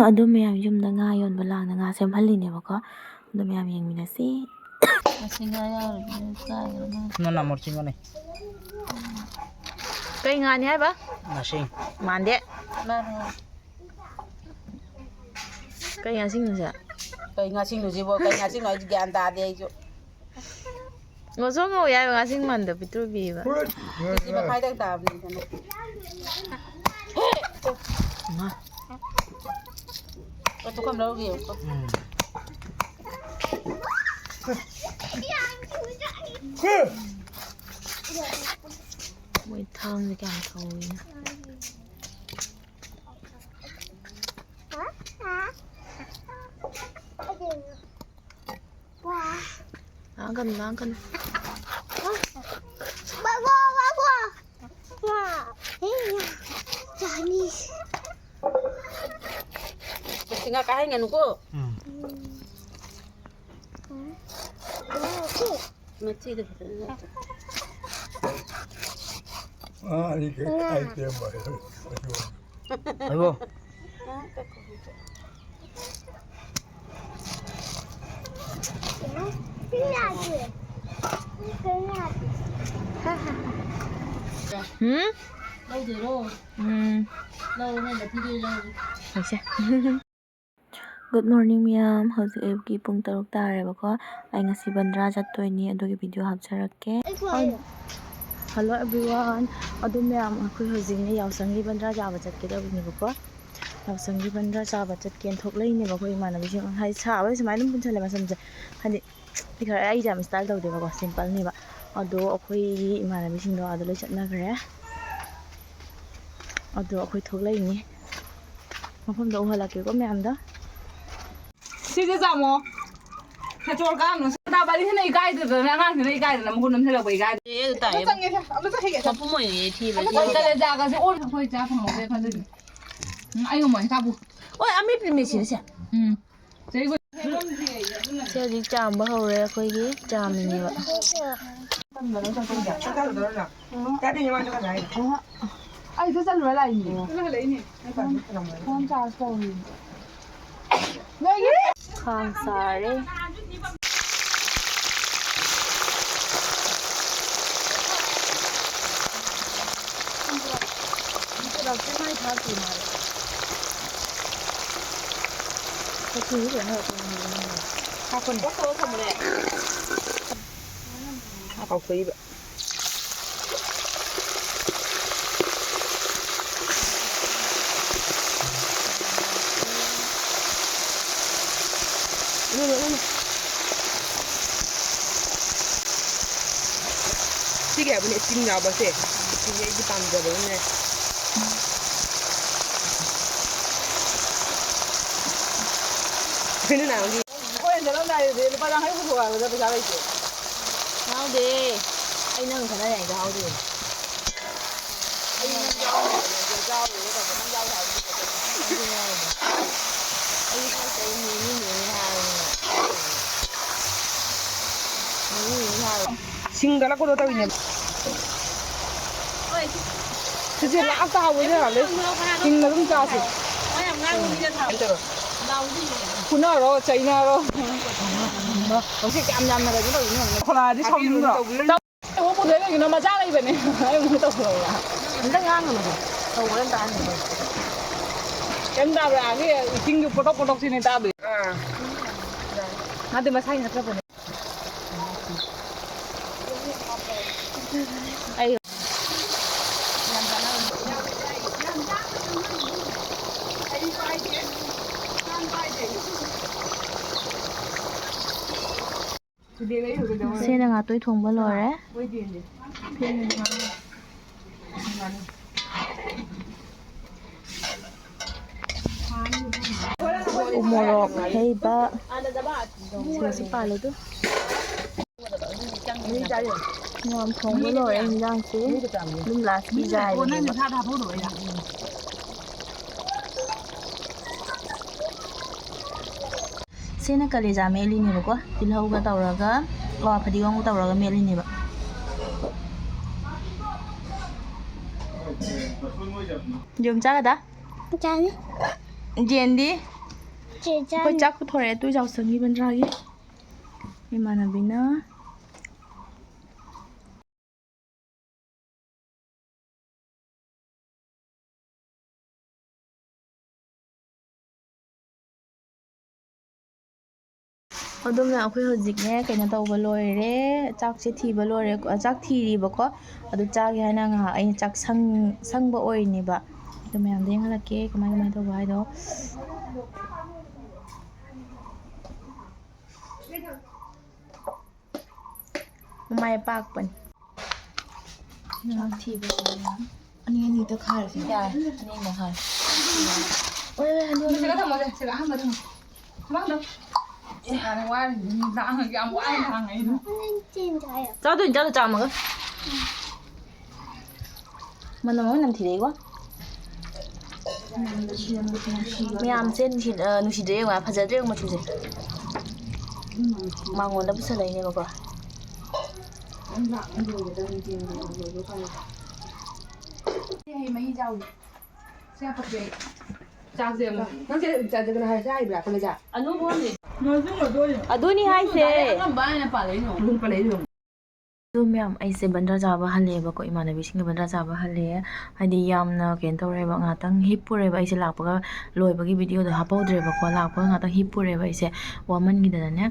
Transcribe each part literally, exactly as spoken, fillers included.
ꯑꯗꯨ ꯃꯌꯥꯝ ꯌꯨꯝꯗ ꯉꯥ ꯌꯣꯟꯕ ꯂꯥꯡꯅ ꯉꯥ ꯁꯦꯝꯍꯜꯂꯤꯅꯦꯕꯀꯣ꯫ ꯑꯗꯨ ꯃꯌꯥꯝ ꯌꯦꯡꯃꯤꯟꯅꯁꯤ꯫ ꯃꯁꯤ ꯉꯥ ꯌꯥꯎꯔꯤꯕꯅꯤꯅ ꯆꯥꯒꯗꯕ ꯃꯥꯜꯂꯦ꯫ ꯅꯪ ꯑꯃꯨꯔ ꯆꯤꯡꯉꯅꯤ꯫ ꯀꯩ ꯉꯥꯅꯤ ꯍꯥꯏꯕ? ꯉꯥꯁꯤꯡ꯫ ꯃꯥꯟꯗꯦ꯫ ꯀꯩ ꯉꯥꯁꯤꯡꯅꯣ ꯁꯦ? ꯀꯩ ꯉꯥꯁꯤꯡꯅꯣ ꯁꯤꯕꯣ? ꯀꯩ ꯉꯥꯁꯤꯡꯅꯣ? ꯑꯩꯁꯨ ꯒ꯭ꯌꯥꯟ ꯇꯥꯗꯦ ꯑꯩꯁꯨ꯫ ꯉꯧꯁꯣꯛ ꯉꯧ ꯌꯥꯏꯕ ꯉꯥꯁꯤꯡ ꯃꯥꯟꯗ ꯄꯤꯛꯇ꯭ꯔꯨ ꯄꯤꯕ꯫ ꯀꯦꯖꯤ ꯃꯈꯥꯏꯗꯪ ꯇꯥꯕꯅꯤꯗꯅ꯫ ꯃꯥ꯫ ꯑꯣ, ꯄꯨꯈꯝ ꯂꯧꯔꯨꯒꯦ, ꯌꯦꯡꯉꯨꯀꯣ꯫ ꯎꯝ꯫ ꯃꯣꯏ ꯊꯥꯡꯁꯦ ꯀꯌꯥꯝ ꯊꯧꯋꯤꯅꯣ꯫ ꯂꯥꯡꯒꯅꯨ, ꯂꯥꯡꯒꯅꯨ꯫ ꯃꯁꯤ ꯉꯥ ꯀꯥꯍꯟꯒꯅꯨꯀꯣ꯫ ꯎꯝ꯫ ꯃꯆꯤꯗꯣ ꯐꯖꯅ ꯅꯞꯄꯣ꯫ ꯑꯥ, ꯑꯅꯤ ꯈꯛ ꯈꯥꯏ ꯇꯦꯝꯕ ꯍꯥꯏꯕ꯫ ꯑꯩꯕꯣ꯫ ꯎꯝ? ꯂꯧꯗꯣꯏꯔꯣ? ꯎꯝ꯫ ꯂꯧꯔꯣ, ꯅꯪ ꯅꯊꯤꯗꯣꯏ ꯂꯧꯔꯣ꯫ ꯂꯧꯁꯦ꯫ Good morning ꯃꯌꯥꯝ, ꯍꯧꯖꯤꯛ ꯑꯌꯨꯛꯀꯤ ꯄꯨꯡ ꯇꯔꯨꯛ ꯇꯥꯔꯦꯕꯀꯣ꯫ ꯑꯩ ꯉꯁꯤ ꯕꯟꯗ꯭ꯔꯥ ꯆꯠꯇꯣꯏꯅꯤ, ꯑꯗꯨꯒꯤ video ꯍꯥꯞꯆꯔꯛꯀꯦ꯫ Hello everyone, ꯑꯗꯨ ꯃꯌꯥꯝ, ꯑꯩꯈꯣꯏ ꯍꯧꯖꯤꯛꯅꯦ ꯌꯥꯎꯁꯪꯒꯤ ꯕꯟꯗ꯭ꯔꯥ ꯆꯥꯕ ꯆꯠꯀꯗꯕꯅꯦꯕꯀꯣ꯫ ꯌꯥꯎꯁꯪꯒꯤ ꯕꯟꯗ꯭ꯔꯥ ꯆꯥꯕ ꯆꯠꯀꯦꯅ ꯊꯣꯛꯂꯛꯏꯅꯦꯕ ꯑꯩꯈꯣꯏ ꯏꯃꯥꯟꯅꯕꯤꯁꯤꯡ꯫ ꯍꯥꯏꯗꯤ ꯁꯥꯕꯁꯦ ꯁꯨꯃꯥꯏꯅ ꯑꯗꯨꯝ ꯄꯨꯟꯁꯜꯂꯦ ꯃꯁꯝꯁꯦ꯫ ꯍꯥꯏꯗꯤ ꯈꯔ ꯑꯩꯁꯦ ꯌꯥꯝ style ꯇꯧꯗꯦꯕꯀꯣ, simple ꯅꯦꯕ꯫ ꯑꯗꯣ ꯑꯩꯈꯣꯏꯒꯤ ꯏꯃꯥꯟꯅꯕꯤꯁꯤꯡꯗꯣ ꯑꯥꯗ ꯂꯣꯏ ꯆꯠꯅꯈ꯭ꯔꯦ꯫ ꯑꯗꯣ ꯑꯩꯈꯣꯏ ꯊꯣꯛꯂꯛꯏꯅꯦ꯫ ꯃꯐꯝꯗꯣ ꯎꯍꯜꯂꯛꯀꯦꯀꯣ ꯃꯌꯥꯝꯗ꯫ ꯁꯤꯁꯦ ꯆꯥꯃꯣ꯫ ꯁꯦꯆꯣꯔ ꯀꯥꯡꯅ ꯁꯅꯥꯕꯥꯂꯤꯁꯤꯅ ꯏꯀꯥꯏꯗꯗꯅ, ꯑꯉꯥꯡꯁꯤꯅ ꯏꯀꯥꯏꯗꯅ ꯃꯒꯨꯟ ꯅꯝꯁꯤꯜꯂꯛꯄ ꯏꯀꯥꯏꯗꯦ꯫ ꯑꯦ, ꯑꯗꯨ ꯇꯥꯏꯌꯦ꯫ ꯑꯝꯇ ꯆꯪꯒꯦꯁꯦ, ꯑꯝꯇ ꯆꯠꯈꯤꯒꯦꯁꯦ꯫ ꯃꯄꯨꯝ ꯑꯣꯏꯅ ꯊꯤꯕ ꯑꯝꯇ ꯊꯤꯕ꯫ ꯆꯪꯒꯦ꯫ ꯀꯂꯦꯖꯥꯒꯁꯦ ꯑꯣꯟ ꯑꯩꯈꯣꯏ ꯆꯥ ꯐꯪꯍꯧꯗꯦ ꯈꯜꯂꯤꯅꯦ꯫ ꯎꯝ, ꯑꯩ ꯉꯝꯃꯣꯏ, ꯆꯥꯕꯨ꯫ ꯑꯣꯏ, ꯑꯃꯦꯠꯄꯗꯤ ꯃꯦꯠꯁꯤꯔꯁꯦ꯫ ꯎꯝ꯫ ꯆꯦ ꯁꯤ ꯍꯧꯖꯤꯛ ꯆꯥꯝꯕ ꯍꯧꯔꯦ, ꯑꯩꯈꯣꯏꯒꯤ ꯆꯥꯝꯃꯤꯅꯦꯕ꯫ ꯆꯥꯛ ꯆꯥꯔꯨꯗꯣꯏꯔꯣ ꯅꯪ? ꯆꯥꯗꯣꯏꯅꯦ ꯃꯥ ꯆꯥꯛ ꯆꯥꯔꯨꯗꯣꯏꯅꯦ꯫ ꯑꯩꯁꯨ ꯆꯠꯂꯨꯔ ꯂꯥꯛꯏꯅꯦ꯫ ꯐꯣꯟ ꯆꯥꯔꯖ ꯇꯧꯔꯤ꯫ ꯅꯣꯏꯒꯤ ꯈꯥꯡ ꯁꯥꯔꯦ꯫ ꯍꯥꯞꯄꯅꯤ꯫ ꯀꯥꯎꯊꯣꯛꯏꯕ꯫ ꯁꯤꯒꯤ ꯍꯥꯏꯕꯅꯦ ꯏꯁꯇꯤꯝ ꯌꯥꯎꯕꯁꯦ꯫ ꯁꯤꯁꯦ ꯑꯩꯒꯤ ꯄꯥꯝꯖꯕ ꯑꯃꯅꯦ꯫ ꯀꯩꯅꯣ ꯅꯍꯥꯟꯒꯤ ꯑꯩꯈꯣꯏ ꯍꯟꯖꯜꯂꯝꯗꯥꯏꯗꯗꯤ ꯂꯨꯄꯥ ꯌꯥꯡꯈꯩ ꯄꯨꯊꯣꯛ ꯍꯥꯏꯕꯗ ꯄꯩꯁꯥ ꯂꯩꯇꯦ꯫ ꯌꯥꯎꯗꯦ꯫ ꯑꯩ ꯅꯪ ꯈꯠꯅꯔꯤꯉꯩꯗ ꯌꯥꯎꯗꯦ꯫ ꯑꯩ ꯅꯪ ꯌꯥꯎꯗꯦ, ꯌꯥꯎꯗꯦ ꯇꯧꯕ, ꯅꯪ ꯌꯥꯎꯗꯦ ꯍꯥꯏꯕꯗꯤ ꯀꯩꯗꯧꯕ? ꯑꯗꯨꯅꯦ ꯍꯥꯏꯁꯦ꯫ ꯑꯩ ꯄꯣꯠ ꯆꯩ ꯃꯦꯅꯤ ꯃꯦꯅꯤ ꯍꯥꯏꯔꯒ꯫ ꯃꯦꯅꯤ ꯃꯦꯅꯤ ꯍꯥꯏꯔꯒ꯫ ꯁꯤꯡꯗ ꯂꯥꯛꯄꯗꯣ ꯇꯧꯔꯤꯅꯦꯕ꯫ ꯆꯤꯆꯦ, ꯂꯥꯁꯇ ꯍꯥꯎꯕꯗꯤ ꯍꯥꯜꯂꯦ꯫ ꯍꯤꯡꯅ ꯑꯗꯨꯝ ꯆꯥꯁꯦ꯫ ꯐꯨꯅꯔꯣ, ꯆꯩꯅꯔꯣ꯫ ꯍꯧꯖꯤꯛ ꯌꯥꯝ ꯌꯥꯝꯅ ꯀꯩꯅꯣ ꯇꯧꯔꯤꯅꯦ ꯌꯦꯡꯉꯨꯅꯦ꯫ ꯈꯣꯂꯥꯗꯤ ꯁꯥꯎꯅꯤꯡꯗ꯭ꯔꯣ? ꯇꯧ-, ꯄꯨꯊꯣꯛꯑꯦ ꯀꯩꯒꯤꯅꯣ? ꯃꯆꯥ ꯂꯩꯕꯅꯦ꯫ ꯑꯩ ꯑꯃꯨꯛ ꯇꯧꯊꯣꯛꯑꯣꯔꯥ? ꯑꯝꯇ ꯉꯥꯡꯒꯅꯨ꯫ ꯇꯧꯕ ꯌꯥꯝ ꯇꯥꯍꯟꯒꯅꯨ꯫ ꯀꯩꯝ ꯇꯥꯕ꯭ꯔꯥ? ꯑꯥꯒꯤ ꯏꯁꯤꯡꯗꯨ ꯄꯣꯇꯣꯛ ꯄꯣꯇꯣꯛ ꯁꯤꯅꯦ ꯇꯥꯗꯣꯏ꯫ ꯑꯥ꯫ ꯃꯥꯗꯤ ꯃꯁꯥꯒꯤ ꯅꯠꯇ꯭ꯔꯕꯅꯦ꯫ ꯑꯩ ꯁꯤꯅ ꯉꯥꯇꯣꯏ ꯊꯣꯡꯕ ꯂꯣꯏꯔꯦ꯫ ꯎꯃꯣꯔꯣꯛ ꯍꯩꯕ꯫ ꯁꯤꯁꯨ ꯄꯥꯜꯂꯦ ꯑꯗꯨ꯫ ꯃꯌꯥꯝ ꯊꯣꯡꯕ ꯂꯣꯏꯔꯦ ꯏꯟꯖꯥꯡꯁꯦ꯫ ꯑꯗꯨꯝ ꯂꯥꯁ ꯄꯤꯖꯥ ꯍꯥꯏꯕꯅꯦꯕ꯫ ꯁꯤꯅ ꯀꯂꯦꯖꯥ ꯃꯦꯠꯂꯤꯅꯦꯕꯀꯣ꯫ ꯇꯤꯜꯍꯧꯒ ꯇꯧꯔꯒ, ꯑꯣ, ꯐꯗꯤꯒꯣꯝꯒ ꯇꯧꯔꯒ ꯃꯦꯠꯂꯤꯅꯦꯕ꯫ ꯌꯦꯔꯨꯝ ꯆꯥꯒꯗ? ꯆꯥꯅꯤ꯫ ꯖꯦꯟꯗꯤ? ꯆꯦ ꯑꯩꯈꯣꯏ ꯆꯥꯅꯤ꯫ ꯆꯥꯛ ꯄꯨꯊꯣꯔꯛꯑꯦ ꯇꯨ ꯆꯥꯎꯁꯪꯒꯤ ꯕꯟꯗ꯭ꯔꯥꯒꯤ꯫ ꯏꯃꯥꯟꯅꯕꯤꯅ꯫ ꯑꯗꯨꯝꯅ ꯑꯩꯈꯣꯏ ꯍꯧꯖꯤꯛꯅꯦ ꯀꯩꯅꯣ ꯇꯧꯕ ꯂꯣꯏꯔꯦ, ꯆꯥꯛꯁꯦ ꯊꯤꯕ ꯂꯣꯏꯔꯦ, ꯆꯥꯛ ꯊꯤꯔꯤꯕꯀꯣ꯫ ꯑꯗꯨ ꯆꯥꯒꯦ ꯍꯥꯏꯅ ꯉꯥꯏꯍꯥꯛ ꯑꯩꯅ ꯆꯥꯛ ꯁꯪ-, ꯁꯪꯕ ꯑꯣꯏꯔꯤꯅꯦꯕ꯫ ꯑꯗꯨ ꯃꯌꯥꯝꯗ ꯌꯦꯡꯍꯜꯂꯛꯀꯦ ꯀꯃꯥꯏ ꯀꯃꯥꯏꯅ ꯇꯧꯕ ꯍꯥꯏꯗꯣ꯫ ꯃꯃꯥꯏ ꯄꯥꯛꯄꯅꯤ꯫ ꯉꯥ ꯊꯤꯕ ꯑꯅꯤ ꯑꯅꯤꯗ ꯈꯥꯏꯔꯁꯤ꯫ ꯌꯥꯔꯦ, ꯑꯅꯤꯗ ꯈꯥꯏꯔꯦ꯫ ꯑꯣꯏ, ꯑꯣꯏ, ꯑꯗꯨ ꯑꯅꯤ꯫ ꯁꯤꯗ ꯊꯝꯃꯣꯁꯦ, ꯁꯤꯗ ꯑꯍꯥꯟꯕ ꯊꯝꯃꯣ꯫ ꯊꯝꯃꯣ꯫ ꯌꯥꯝ ꯋꯥꯔꯤ, ꯅꯨꯡꯗꯥꯡ ꯌꯥꯝ ꯋꯥꯏ ꯅꯍꯥꯟꯉꯩꯗꯣ꯫ ꯆꯥꯗꯣꯏꯅꯤ, ꯆꯥꯗꯣꯏ ꯆꯥꯝꯃꯒ꯫ ꯃꯅꯝ ꯑꯃ ꯅꯝꯊꯤꯔꯛꯏꯀꯣ꯫ ꯃꯌꯥꯝꯁꯦ ꯅꯨꯡꯁꯤ-, ꯑ, ꯅꯨꯡꯁꯤꯗ꯭ꯔꯦ ꯌꯦꯡꯉꯣ, ꯐꯖꯗ꯭ꯔꯦ ꯌꯦꯡꯉꯣ ꯃꯆꯨꯁꯦ꯫ ꯃꯉꯣꯟꯗ ꯄꯨꯁꯜꯂꯛꯏꯅꯦꯕꯀꯣ꯫ ꯃꯍꯤ ꯆꯥꯎ꯫ ꯆꯥꯛꯁꯦ ꯑꯃꯨꯛ꯫ ꯅꯪꯁꯦ ꯆꯥꯗꯅ ꯍꯥꯏ-, ꯆꯥꯏꯕ꯭ꯔꯥ ꯀꯣꯂꯦꯖꯇ? ꯑꯗꯨꯅꯤ ꯍꯥꯏꯁꯦ꯫ ꯑꯗꯨꯝ ꯄꯜꯂꯛꯏꯅꯣ꯫ ꯑꯗꯨ ꯃꯌꯥꯝ, ꯑꯩꯁꯦ ꯕꯟꯗ꯭ꯔꯥ ꯆꯥꯕ ꯍꯜꯂꯛꯑꯦꯕꯀꯣ, ꯏꯃꯥꯟꯅꯕꯤꯁꯤꯡꯒ ꯕꯟꯗ꯭ꯔꯥ ꯆꯥꯕ ꯍꯜꯂꯛꯑꯦ꯫ ꯍꯥꯏꯗꯤ ꯌꯥꯝꯅ ꯀꯩꯅꯣ ꯇꯧꯔꯦꯕ, ꯉꯥꯛꯇꯪ ꯍꯤꯞꯄꯨꯔꯦꯕ꯫ ꯑꯩꯁꯦ ꯂꯥꯛꯄꯒ ꯂꯣꯏꯕꯒꯤ ꯚꯤꯗꯤꯑꯣꯗꯣ ꯍꯥꯞꯄꯧꯗ꯭ꯔꯦꯕꯀꯣ, ꯂꯥꯛꯄꯒ ꯉꯥꯛꯇꯪ ꯍꯤꯞꯄꯨꯔꯦꯕ ꯑꯩꯁꯦ ꯋꯥꯃꯟꯈꯤꯗꯅꯅꯦ꯫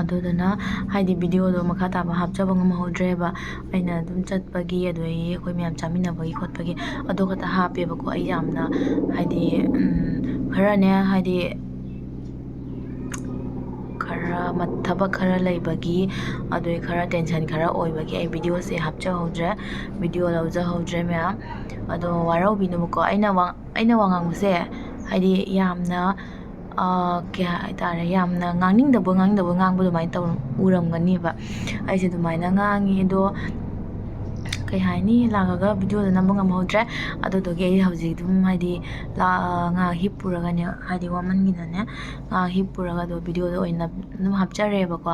ꯑꯗꯨꯗꯨꯅ ꯍꯥꯏꯗꯤ ꯚꯤꯗꯤꯑꯣꯗꯣ ꯃꯈꯥ ꯇꯥꯕ ꯍꯥꯞꯆꯕ ꯉꯝꯍꯧꯗ꯭ꯔꯦꯕ꯫ ꯑꯩꯅ ꯑꯗꯨꯝ ꯆꯠꯄꯒꯤ, ꯑꯗꯨꯗꯒꯤ ꯑꯩꯈꯣꯏ ꯃꯌꯥꯝ ꯆꯥꯃꯤꯟꯅꯕꯒꯤ ꯈꯣꯠꯄꯒꯤ ꯑꯗꯨ ꯈꯛꯇ ꯍꯥꯞꯄꯦꯕꯀꯣ꯫ ꯑꯩ ꯌꯥꯝꯅ ꯍꯥꯏꯗꯤ, ꯎꯝ, ꯈꯔꯅꯦ ꯍꯥꯏꯗꯤ ꯈꯔ ꯃ-, ꯊꯕꯛ ꯈꯔ ꯂꯩꯕꯒꯤ, ꯑꯗꯨꯒꯤ ꯈꯔ ꯇꯦꯟꯁꯟ ꯈꯔ ꯑꯣꯏꯕꯒꯤ ꯑꯩ ꯚꯤꯗꯤꯑꯣꯁꯦ ꯍꯥꯞꯆꯍꯧꯗ꯭ꯔꯦ, ꯚꯤꯗꯤꯑꯣ ꯂꯧꯖꯍꯧꯗ꯭ꯔꯦ ꯃꯌꯥꯝ꯫ ꯑꯗꯣ ꯋꯥꯔꯧꯕꯤꯅꯨꯕꯀꯣ, ꯑꯩꯅ ꯋꯥ-, ꯑꯩꯅ ꯋꯥ ꯉꯥꯡꯕꯁꯦ ꯍꯥꯏꯗꯤ ꯌꯥꯝꯅ, ꯑ, ꯀꯩ ꯍꯥꯏꯇꯥꯔꯦ, ꯌꯥꯝꯅ ꯉꯥꯡꯅꯤꯡꯗꯕ, ꯉꯥꯡꯗꯕ ꯉꯥꯡꯕ ꯑꯗꯨꯃꯥꯏꯅ ꯇꯧ-, ꯎꯔꯝꯒꯅꯦꯕ꯫ ꯑꯩꯁꯦ ꯑꯗꯨꯃꯥꯏꯅ ꯉꯥꯡꯉꯤ꯫ ꯑꯗꯣ ꯀꯩ ꯍꯥꯏꯅꯤ, ꯂꯥꯛꯑꯒ ꯚꯤꯗꯤꯑꯣꯗꯣ ꯅꯝꯕ ꯉꯝꯍꯧꯗ꯭ꯔꯦ꯫ ꯑꯗꯨꯗꯨꯒꯤ ꯑꯩ ꯍꯧꯖꯤꯛ ꯑꯗꯨꯝ ꯍꯥꯏꯗꯤ ꯂꯥ-, ꯉꯥꯏꯍꯥꯛ ꯍꯤꯞꯄꯨꯔꯒꯅꯦ, ꯍꯥꯏꯗꯤ ꯋꯥꯃꯟꯈꯤꯗꯅꯦ, ꯉꯥꯏꯍꯥꯛ ꯍꯤꯞꯄꯨꯔꯒ ꯑꯗꯣ ꯚꯤꯗꯤꯑꯣꯗꯣ ꯑꯣꯏꯅ ꯑꯗꯨꯝ ꯍꯥꯞꯆꯔꯦꯕꯀꯣ꯫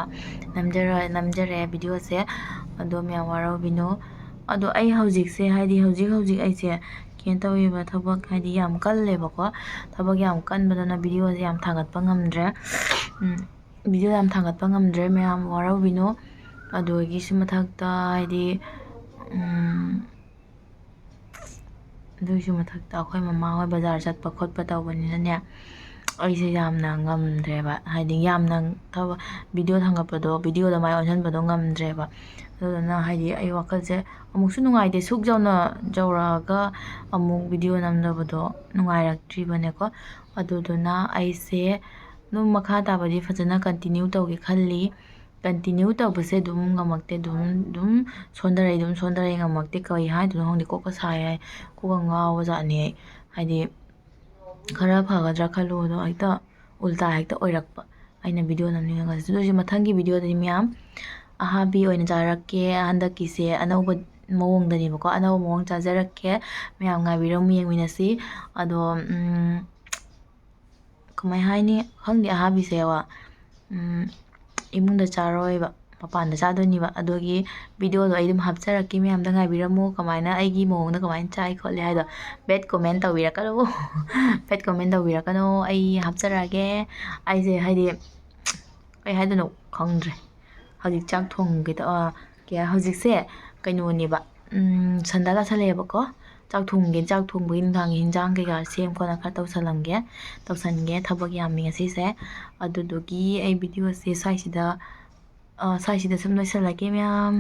ꯅꯝꯖꯔ-, ꯅꯝꯖꯔꯦ ꯚꯤꯗꯤꯑꯣꯁꯦ꯫ ꯑꯗꯣ ꯃꯌꯥꯝ ꯋꯥꯔꯧꯕꯤꯅꯨ꯫ ꯑꯗꯣ ꯑꯩ ꯍꯧꯖꯤꯛꯁꯦ, ꯍꯥꯏꯗꯤ ꯍꯧꯖꯤꯛ ꯍꯧꯖꯤꯛ ꯑꯩꯁꯦ ꯀꯩꯅꯣ ꯇꯧꯋꯦꯕ, ꯊꯕꯛ ꯍꯥꯏꯗꯤ ꯌꯥꯝ ꯀꯜꯂꯦꯕꯀꯣ꯫ ꯊꯕꯛ ꯌꯥꯝ ꯀꯟꯕꯗꯨꯅ videoꯁꯦ ꯌꯥꯝ ꯊꯥꯡꯒꯠꯄ ꯉꯝꯗ꯭ꯔꯦ꯫ ꯎꯝ, video ꯌꯥꯝ ꯊꯥꯡꯒꯠꯄ ꯉꯝꯗ꯭ꯔꯦ ꯃꯌꯥꯝ, ꯋꯥꯔꯧꯕꯤꯅꯨ꯫ ꯑꯗꯨꯒꯤꯁꯨ ꯃꯊꯛꯇ ꯍꯥꯏꯗꯤ, ꯎꯝ, ꯑꯗꯨꯒꯤꯁꯨ ꯃꯊꯛꯇ ꯑꯩꯈꯣꯏ ꯃꯃꯥ ꯍꯣꯏ ꯕꯖꯥꯔ ꯆꯠꯄ ꯈꯣꯠꯄ ꯇꯧꯕꯅꯤꯅꯅꯦ, ꯑꯩꯁꯦ ꯌꯥꯝꯅ ꯉꯝꯗ꯭ꯔꯦꯕ꯫ ꯍꯥꯏꯗꯤ ꯌꯥꯝꯅ ꯊꯕꯛ video ꯊꯥꯡꯒꯠꯄꯗꯣ, videoꯗ ꯃꯥꯏ ꯑꯣꯟꯁꯤꯟꯕꯗꯣ ꯉꯝꯗ꯭ꯔꯦꯕ꯫ ꯑꯗꯨꯗꯨꯅ ꯍꯥꯏꯗꯤ ꯑꯩ ꯋꯥꯈꯜꯁꯦ ꯑꯃꯨꯛꯁꯨ ꯅꯨꯡꯉꯥꯏꯇꯦ, ꯁꯨꯛ ꯌꯧꯅ ꯌꯧꯔꯛꯑꯒ ꯑꯃꯨꯛ video ꯅꯝꯗꯕꯗꯣ ꯅꯨꯡꯉꯥꯏꯔꯛꯇ꯭ꯔꯤꯕꯅꯦꯀꯣ꯫ ꯑꯗꯨꯗꯨꯅ ꯑꯩꯁꯦ ꯑꯗꯨꯝ ꯃꯈꯥ ꯇꯥꯕꯗꯤ ꯐꯖꯅ continue ꯇꯧꯒꯦ ꯈꯜꯂꯤ꯫ Continue ꯇꯧꯕꯁꯦ ꯑꯗꯨꯝ ꯉꯝꯃꯛꯇꯦ, ꯑꯗꯨꯝ, ꯑꯗꯨꯝ ꯁꯣꯟꯊꯔꯛꯏ, ꯑꯗꯨꯝ ꯁꯣꯟꯊꯔꯛꯏ, ꯉꯝꯃꯛꯇꯦ꯫ ꯀꯔꯤ ꯍꯥꯏꯗꯣꯏꯅꯣ ꯈꯪꯗꯦ, ꯀꯣꯛꯀ ꯁꯥꯏ ꯍꯥꯏ, ꯀꯣꯛꯀ ꯉꯥꯎꯕ ꯖꯥꯠꯅꯤ ꯑꯩ꯫ ꯍꯥꯏꯗꯤ ꯈꯔ ꯐꯒꯗ꯭ꯔꯥ ꯈꯜꯂꯨꯕꯗꯣ ꯍꯦꯛꯇ ꯎꯜꯇꯥ ꯍꯦꯛꯇ ꯑꯣꯏꯔꯛꯄ, ꯑꯩꯅ video ꯅꯝꯅꯤꯡꯉꯒꯁꯨ꯫ ꯑꯗꯨ ꯑꯣꯏꯔꯁꯨ ꯃꯊꯪꯒꯤ videoꯗꯗꯤ ꯃꯌꯥꯝ ꯑꯍꯥꯕꯤ ꯑꯣꯏꯅ ꯆꯥꯔꯛꯀꯦ꯫ ꯍꯟꯗꯛꯀꯤꯁꯦ ꯑꯅꯧꯕ ꯃꯑꯣꯡꯗꯅꯦꯕꯀꯣ, ꯑꯅꯧꯕ ꯃꯑꯣꯡ ꯆꯥꯖꯔꯛꯀꯦ꯫ ꯃꯌꯥꯝ ꯉꯥꯏꯕꯤꯔꯝꯃꯨ, ꯌꯦꯡꯃꯤꯟꯅꯁꯤ꯫ ꯑꯗꯣ, ꯎꯝ, ꯀꯃꯥꯏ ꯍꯥꯏꯅꯤ, ꯈꯪꯗꯦ, ꯑꯍꯥꯕꯤꯁꯦ ꯋꯥ, ꯎꯝ, ꯏꯃꯨꯡꯗ ꯆꯥꯔꯣꯏꯕ, ꯃꯄꯥꯟꯗ ꯆꯥꯗꯣꯏꯅꯦꯕ꯫ ꯑꯗꯨꯒꯤ videoꯗꯣ ꯑꯩ ꯑꯗꯨꯝ ꯍꯥꯞꯆꯔꯛꯀꯦ, ꯃꯌꯥꯝꯗ ꯉꯥꯏꯕꯤꯔꯝꯃꯨ, ꯀꯃꯥꯏꯅ ꯑꯩꯒꯤ ꯃꯑꯣꯡꯗ ꯀꯃꯥꯏꯅ ꯆꯥꯏ ꯈꯣꯠꯂꯤ ꯍꯥꯏꯗꯣ꯫ Bad comment ꯇꯧꯕꯤꯔꯛꯀꯅꯨ꯫ Bad comment ꯇꯧꯕꯤꯔꯛꯀꯅꯨ, ꯑꯩ ꯍꯥꯞꯆꯔꯛꯑꯒꯦ꯫ ꯑꯩꯁꯦ ꯍꯥꯏꯗꯤ ꯀꯩ ꯍꯥꯏꯗꯣꯏꯅꯣ ꯈꯪꯗ꯭ꯔꯦ꯫ ꯍꯧꯖꯤꯛ ꯆꯥꯛ ꯊꯣꯡꯒꯦ ꯇꯧ-, ꯑ, ꯀꯩ ꯍꯥꯏ-, ꯍꯧꯖꯤꯛꯁꯦ ꯀꯩꯅꯣꯅꯦꯕ, ꯎꯝ, ꯁꯟꯗꯥ ꯇꯥꯁꯜꯂꯛꯑꯦꯕꯀꯣ꯫ ꯆꯥꯛ ꯊꯣꯡꯒꯦ, ꯆꯥꯛ ꯊꯣꯡꯕꯒꯤ ꯅꯨꯡꯗꯥꯡꯒꯤ ꯍꯤꯟꯖꯥꯡ ꯀꯩꯀꯥ ꯁꯦꯝ ꯈꯣꯠꯅ ꯈꯔ ꯇꯧꯁꯜꯂꯝꯒꯦ, ꯇꯧꯁꯟꯒꯦ꯫ ꯊꯕꯛ ꯌꯥꯝꯃꯤ ꯉꯁꯤꯁꯦ꯫ ꯑꯗꯨꯗꯨꯒꯤ ꯑꯩ videoꯁꯦ ꯁ꯭ꯋꯥꯏꯁꯤꯗ, ꯑ, ꯁ꯭ꯋꯥꯏꯁꯤꯗ ꯁꯨꯝ ꯂꯣꯏꯁꯜꯂꯒꯦ ꯃꯌꯥꯝ꯫